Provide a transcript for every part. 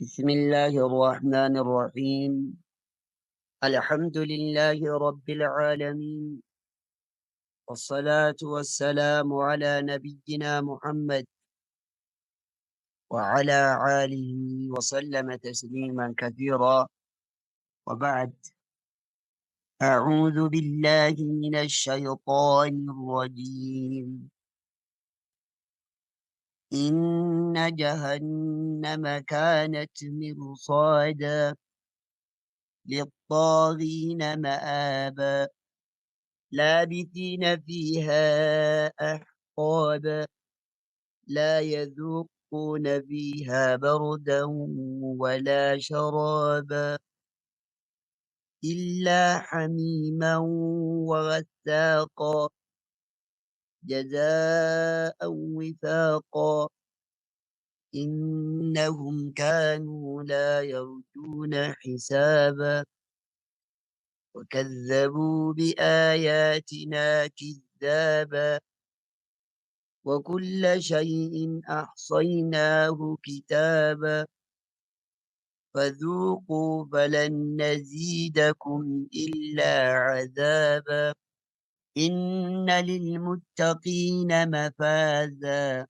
بسم الله الرحمن الرحيم. الحمد لله رب العالمين، والصلاة والسلام على نبينا محمد وعلى آله وسلم تسليما كثيرا، وبعد. أعوذ بالله من الشيطان الرجيم. إن جهنم كانت مرصادا للطاغين مآبا لابثين فيها أحقابا لا يذوقون فيها بردا ولا شرابا إلا حميما وغساقا جزاء وفاقا. إنهم كانوا لا يرجون حسابا وكذبوا بآياتنا كذابا وكل شيء أحصيناه كتابا. فذوقوا فلن نزيدكم إلا عذابا. إن للمتقين مفازا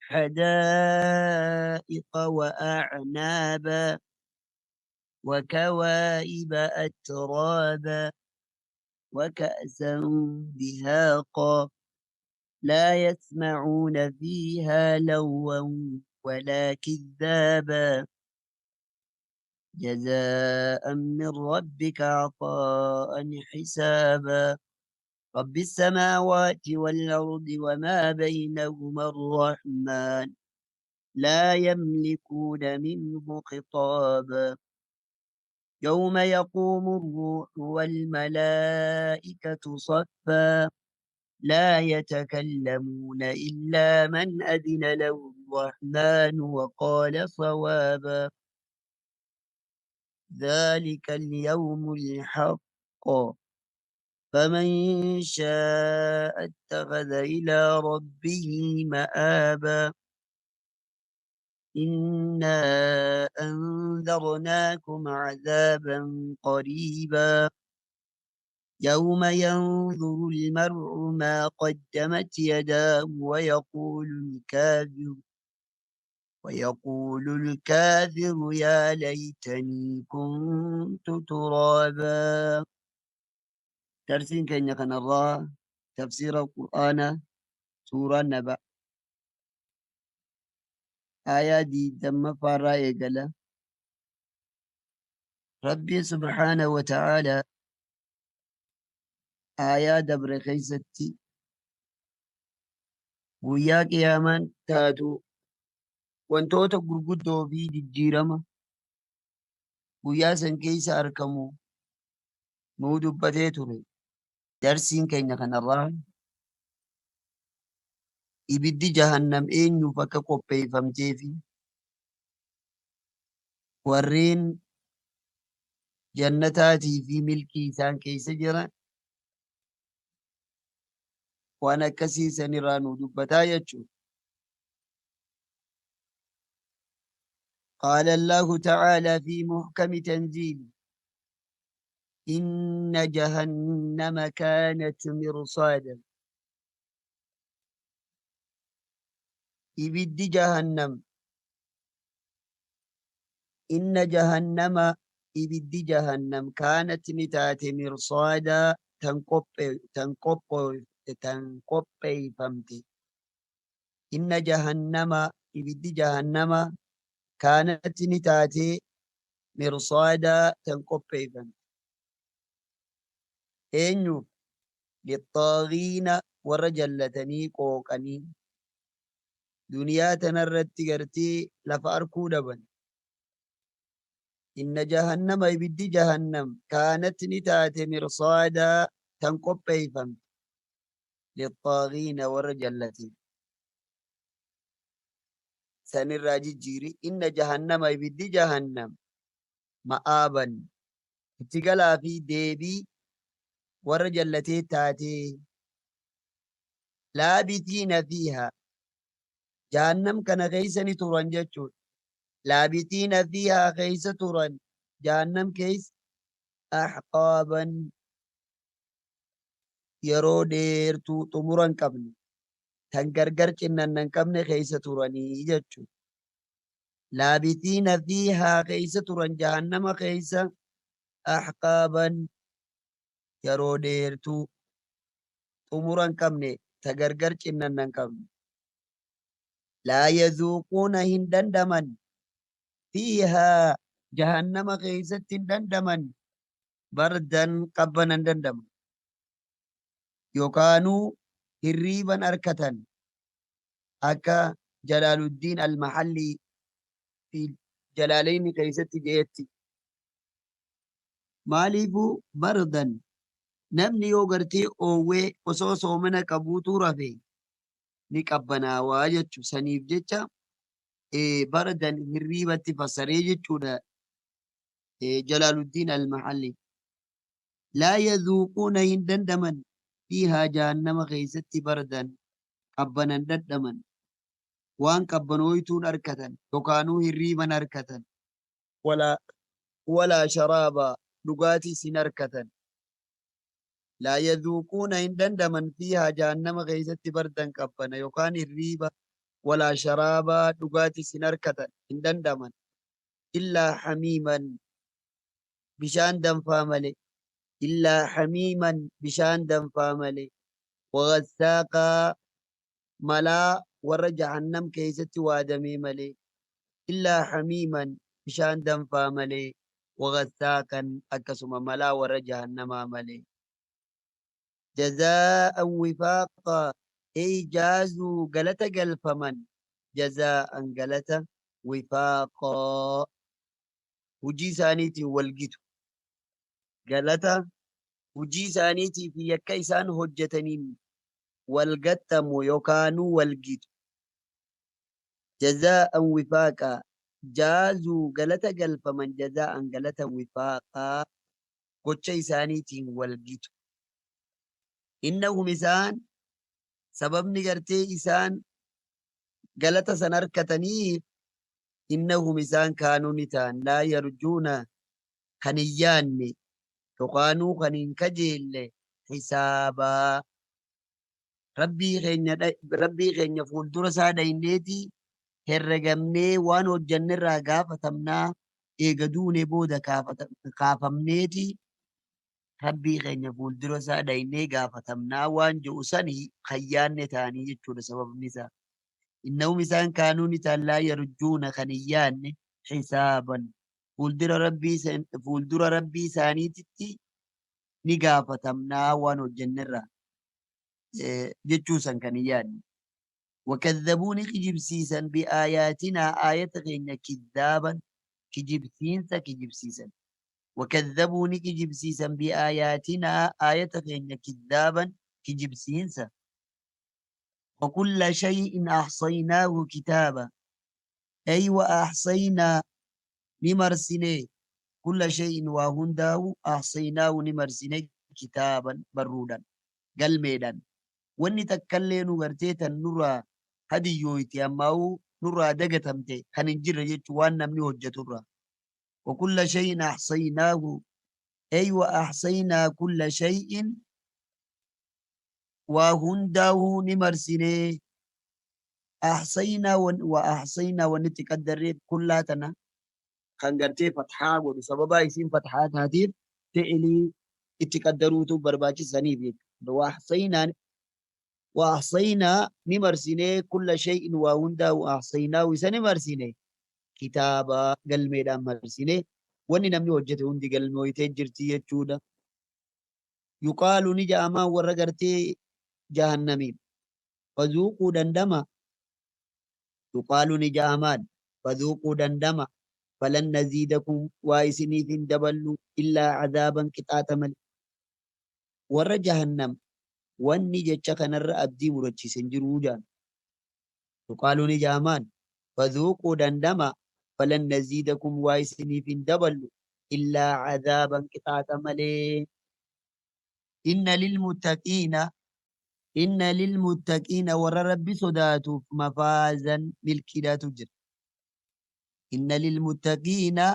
حدائق وأعنابا وكواعب أترابا وكأسا دهاقا لا يسمعون فيها لغوا ولا كذابا جزاء من ربك عطاء حسابا. رب السماوات والأرض وما بينهما الرحمن لا يملكون منه خطابا. يوم يقوم الروح والملائكة صفا لا يتكلمون إلا من أذن له الرحمن وقال صوابا. ذلك اليوم الحق فمن شاء اتخذ إلى ربه مآبا. إنا أنذرناكم عذابا قريبا يوم ينظر المرء ما قدمت يداه ويقول الكافر يا ليتني كنت ترابا. درسين كان الله تفسير القرآن سورة النبأ آية دي دم فارا إيقلا. ربي سبحانه وتعالى آية دبر خيستي guyyaa qiyaamaan taatu wantoota gurguddoo fi jijjiirama guyyaa san keessa argamu nuu dubbatee ture. Darsiin keenya kanarraa ibiddi jahannam eenyuuf akka qopheeffamtee fi warreen jannataatii fi milkii isaan keessa jiran waan akkasii sanirraa nuu dubbataa jechuudha. قال الله تعالى في محكم تنزيله إن جهنم كانت مرصادا. إبد جهنم إن جهنم إبد جهنم كانت نتات مرصادا تنقب فمتي. إن جهنم إبد جهنم كانت نتات مرصادا تنقب فمتي. eenyuuf lixxaagiina warra jallatanii qooqanii duniyaa tanarratti gartee lafa arkuu dhaban. Inna jahannama ibiddi jahannam kaanat ni taate mirsaadaa tan qopheeffamte lixxaagiina warra jallate sanirraa jijjiiri. Inna jahannama ibiddi jahannam ma'aaban itti galaa fi deebii warra jallatee taatee laabitiina fiihaa jahannam kana keessa ni turan jechuudha. Laabithiina fiihaa keeysa turan jahannam keeysa ahqaaban yeroo dheertuu xumura hin qabne tan gargar cinnanna hin qabne keeysa turanii jechuudha. Laabithiina fiihaa keeysa turan jahannama keeysa ahqaaban yeroo dheertuu xumura hin qabne ta gargar cinnanna hin qabne. Laa yazuuquuna hin dandaman fiihaa jahannama keeysatti hin dandaman bardan qabbana hin dandaman yookaanuu hirriiban arkatan akka Jalaaluddiin Almahallii fi Jalaaleyni keeysatti je'etti. Maaliifuu bardan namni yoo gartee oowwee osoo soomana qabuutu rafe ni qabbanaawaa jechu. Saniif jecha bardan hirriibatti fassaree jechuudha Jalaaluddiin Almahalli. Laa yazuuquuna hin dandaman fiihaa jahannama keeysatti bardan qabbanan dadhaman waan qabbanooytuun arkatan yookaanuu hirriiban arkatan walaa sharaaba dhugaatiis hin arkatan. Laa yazuuquuna hin dandaman fiihaa jahannama keeysatti bardan qabbana yookaan hirriiba walaa sharaaba dhugaatiis hin arkatan hin dandaman illaa hamiiman bishaan danfaa malee illaa hamiiman bishaan danfaa malee wagasaaqaa malaa warra jahannam keeysatti waadamee malee illaa hamiiman bishaan danfaa malee wagasaaqan akkasuma malaa warra jahannamaa malee. Jazaa'an wifaaqaa ey jaazuu galata galfaman jazaa'an galata wifaaqaa hujii isaaniitiin walgitu galata hujii isaaniitii fi yakka isaan hojjetaniin walgattamu yookaanuu walgitu. Jazaa'an wifaaqaa jaazuu galata galfaman jazaa'an galata wifaaqaa gocha isaaniitiin walgitu. Innahum isaan sababni gartee isaan galata san arkataniif innahum isaan kaanuu ni ta'an laa yarjuuna kan hin yaanne yookaanuu kan hin kajeelle hisaabaa rabbii keenya fuuldura isaa dhayneeti herregamnee waan hojjannerraa gaafatamnaa eega duune booda kaafamneeti rabbii keenya fuuldura isaa dhaynee gaafatamnaa waan jedhu sani kan yaanne ta'anii jechuudha sababni isaa. Innahum isaan kaanuu ni ta'an laa yarjuuna kan hin yaanne hisaaban fuuldura rabbii isaaniititti ni gaafatamnaa waan hojjannerraa jechuu san kan hin yaanne. Wakadhabuuni kijibsiisan biaayaatinaa aayata keenya kiddaaban kijibsiinsa kijibsiisan. Wakadhabuuni kijibsiisan biaayaatinaa aayata keenya kiddaaban kijibsiinsa. وكل شيء أحصيناه كتابا أي وأحصينا نمرسني كل شيء وهنداه أحصيناه نمرسني كتابا برودا قلميدا wanni takkallee nu gartee tan nurraa hadiyyooyti ammaa'uu nurraa dagatamte kan hin jirre jechuu waan namni hojjeturraa. وكل شيء أحصيناه أي وأحصينا كل شيء وهنده نمرسني أحصينا وأحصينا ونتقدر كلاتنا kan gartee fatxaa godhu sababa isiin fatxaa taatiif fi'ilii itti qaddaruutu barbaachisaniif jechuudha. Waahsaynaa ni marsinee kulla shay'in waa hundaa waahsaynaa isa ni marsine kitaaba galmeedhaan marsine wanni namni hojjete hundi galmooytee jirti jechuudha. Yuqaalu ni ja'amaa warra gartee jahannamiin fazuuquu dandama yuqaalu ni ja'amaan fazuuquu dandama falan naziidakum waa isiniif hin daballu illaa cadaaban qixaaxa malee. Warra jahannam wanni jecha kanarra abdii murachiise hin jiruu jaan. Yuqaalu ni ja'amaan fazuuquu dandama falan naziidakum waa isiniif hin daballu illaa cadaaban qixaaxa malee. Inna lilmuttaqiina inna lilmuttaqiina warra rabbi sodaatuuf mafaazan milkiidhaatu jira. Inna lilmuttaqiina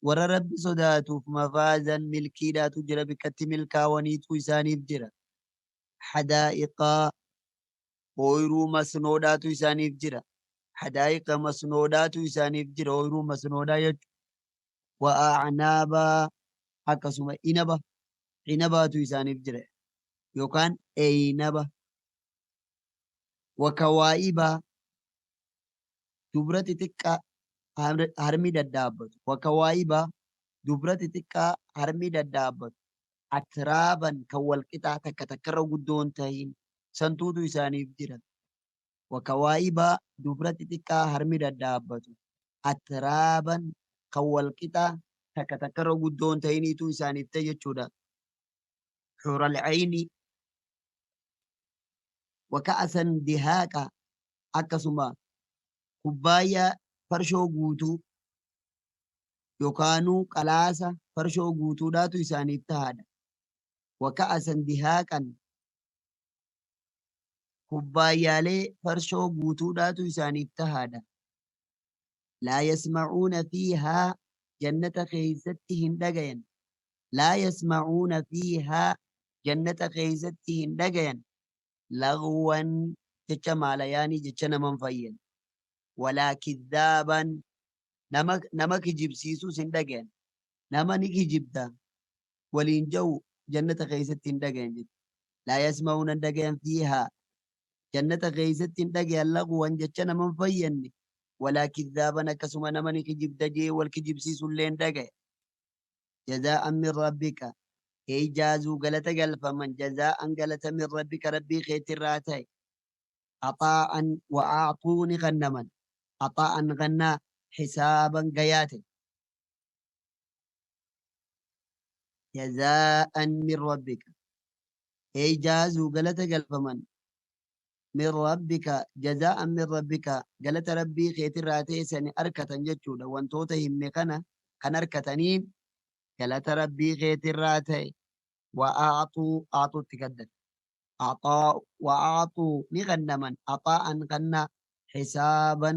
warra Rabbi sodaatuuf mafaazan milkiidhaatu jira, bikkatti milkaawaniitu isaaniif jira. Hadaa'iqaa ooyruu masnoodhaatu isaaniif jira. Hadaa'iqa masnoodhaatu isaaniif jira, ooyruu masnoodhaa jechuudha. Wa a'naabaa akkasuma inaba inabaatu isaaniif jira yookaan eeynaba. Wa kawaa'ibaa dubra xixiqqaa harmi daddaabbatu. Wa kawaa'ibaa dubra xixiqqaa harmi daddaabbatu. Atraaban kan walqixaa takka takkarra guddoon tahin santuutu isaaniif jira. Wa kawaa'ibaa dubra xixiqqaa harmi daddaabbatu. Atraaban kan walqixaa takka takkarra guddoon tahiniitu isaaniif ta'e jechuudha. Xuural cayni wa ka'asan dihaaqa akkasuma kubbaayyaa farshoo guutuu yookaanuu qalaasa farshoo guutuudhaatu isaaniif tahaadha. Wa ka'asan dihaaqan kubbaayyaalee farshoo guutuudhaatu isaaniif tahaadha. Laa yasma'uuna fiihaa jannata keeysatti hin dhagayan. Laa yasma'uuna fiihaa jannata keeysatti hin dhagayan. Lagwan jecha maalayaanii jecha naman fayyan. Walaa kidhaaban nama kijibsiisuus hin dhagayan. Nama ni kijibda waliin jahu jannata keeysatti hin dhagayan jechuudha. Laa yasma'uuna hin dhagayan fiihaa jannata keeysatti hin dhagayan lagwan jecha naman fayyanne. Walaa kidhaaban akkasuma nama ni kijibda jee wal kijibsiisullee hin dhagayan. Jazaa'an min rabbika eejaazuu galata galfaman jazaa'an galata min rabbika rabbii keetirraa ta'e. Axaa'an wa aaxuu ni kannaman. Axaa'an kannaa xisaaban gayaa ta'e. Jazaa'an min rabbika eejaazuu galata galfaman min rabbika jazaa'an min rabbika galata rabbii keetirraa ta'e sani arkatan jechuudha. Wantoota himme kana kan arkataniin galata rabbii keetirraa ta'e. Wa aaxuu aaxuutti gaddan. Wa aaxuu ni kannaman axaa'an kannaa xisaaban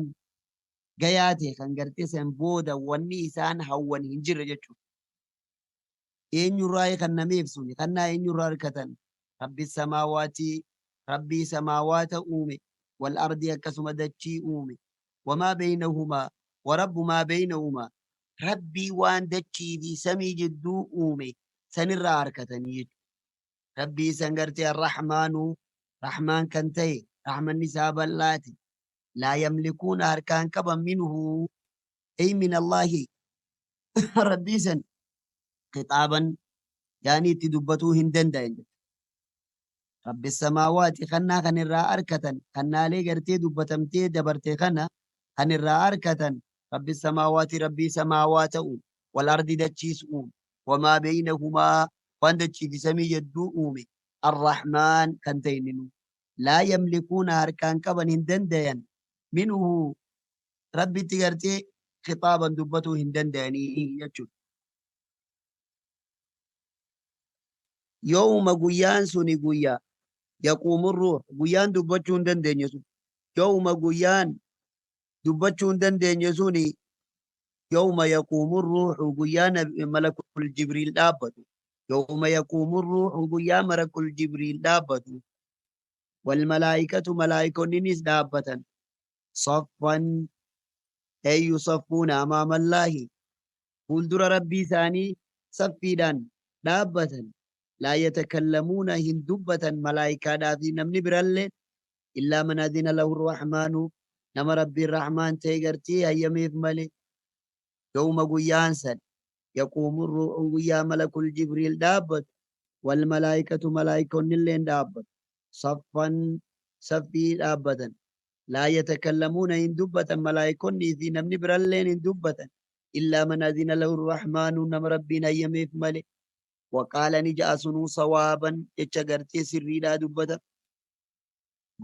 gayaa ta'e kan gartee san booda wanni isaan hawwan hin jirre jechuudha. Eenyurraa kannameef suni kannaa eenyurraa arkatan rabbi samaawaatii rabbii samaawaata uume wal ardi akkasuma dachii uume wamaa beynahumaa wa rabbu maa beynahumaa rabbii waan dachii fi samii jidduu uume sanirraa arkatanii jechuudha. Rabbii san gartee arrahmaanu rahmaan kan ta'e rahmanni isaa bal'aati. Laa yamlikuuna harkaan qaban minhu ay min Allaahi rabbii san khixaaban yaani itti dubbatuu hin danda'an. Rabbi samaawaati kannaa kan irraa arkatan kannaalee gartee dubbatamtee dabarte kana kan irraa arkatan rabbi samaawaati rabbii samaawaata uume wal ardi dachiis uume wamaa beynahumaa waan dachii fi samii jidduu uume arrahmaan kan ta'e inni laa yamlikuuna harkaan qaban hin dandayan minhu rabbitti gartee khixaaban dubbatuu hin dandayanii jechuudha. Yooma guyyaan suni guyyaa yaquumu ruux guyyaan dubbachuu hin dandeenye sun yooma guyyaan dubbachuu hin dandeenye suni yooma yaquumu ruuxu guyyaa malakul jibriil dhaabbatu yooma yaquumu ruuxu guyyaa malakul jibriil dhaabbatu wal malaa'ikatu malaa'ikonninis dhaabbatan saffan ay yusaffuuna amaamallaahi fuuldura rabbii isaanii saffiidhaan dhaabbatan laa yatakallamuuna hin dubbatan malaayikaadhaa fi namni birallee illaa man adina lahu rahmaanu nama rabbiin rahmaan ta'e gartee hayyameef malee. Yooma guyyaan san yaquumu ruuxu guyyaa malakul jibriil dhaabbatu wal malaayikatu malaayikonnilleen dhaabbatu saffan saffii dhaabbatan laa yatakallamuuna hin dubbatan malaayikonnii fi namni biralleen hin dubbatan illaa man adina lahu rahmaanu nama rabbiin hayyameef malee. Waqaala ni ja'a sunuu sawaaban jecha gartee sirriidhaa dubbata.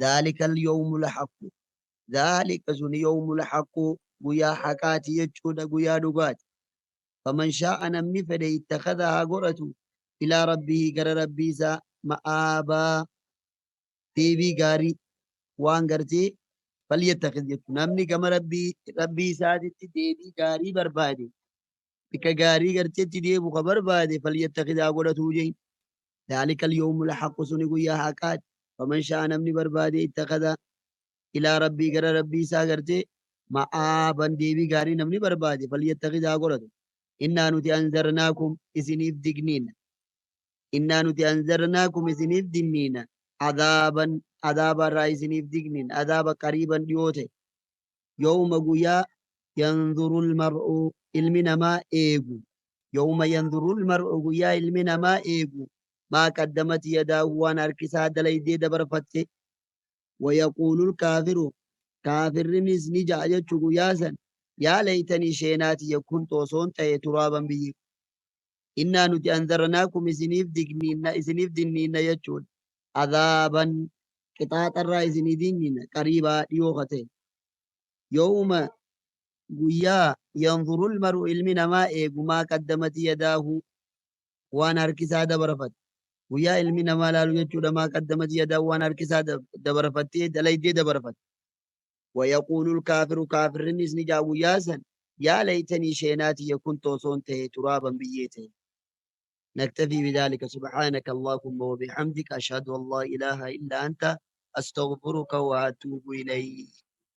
Dhaalika al-yawmul haqqu dhaalika suni yawmul haqqu guyyaa haqaati jechuudha guyyaa dhugaati. Faman shaa'a namni fedhe ittakhadha haa godhatu ilaa rabbihi gara rabbii isaa ma'aabaa deebii gaarii waan gartee Falyattakhidh jechuun namni gama rabbii isaatitti deebii gaarii barbaade, bikka gaarii garteetti deebu ka barbaade, falyattakhidh haa godhatuu jeen. Dhaalika al-yawmul haqqu, suni guyyaa haqaati. Faman sha'a, namni barbaade, ittakhadha ilaa rabbii, gara rabbii isaa gartee ma'aaban, deebii gaarii namni barbaade, falyattakhidh haa godhatu. Innaa nuti anzarnaakum isiniif digniina. Innaa nuti anzarnaakum isiniif dinniina. Adaaban, adaaba irraa isiniif digniina. Adaaba qariiban, dhiyoo ta'e. Yawma, guyyaa, yanzurul mar'u, ilmi namaa eegu. Yawma yanzurul mar'u, guyyaa ilmi namaa eegu. Maa qaddamat yadaahu, waan harkisaa dalaydee dabarfatte. Wayaquulul kaafiru, kaafirrinis ni ja'a jechuu guyyaa san. Yaa laytanii, sheenaati, kuntu, osoon ta'e, turaaban, biyyi. Innaa nuti anzarnaakum isiniif digniinna, isiniif dinniinna jechuudha. Adaaban, qixaaxarraa isinii dinniina, qariibaa, dhiyoo ka ta'e. Yawma, guyyaa, yanzurul mar'u, ilmi namaa eegu, maa qaddamati yadaahu, waan harkisaa dabarfate. Guyyaa ilmi namaa laalu jechuudha, maa qaddamati yadaahu, waan harkisaa dabarfattee dalaydee dabarfate. Wayaquulul kaafiru, kaafirrinis ni jaa guyyaa san, yaa laytanii, sheenaati, kuntu, osoon ta'e, turaaban, biyyee ta'e. نكتفي بذلك. سبحانك اللهم وبحمدك، أشهد أن لا إله إلا أنت، أستغفرك وأتوب إليك.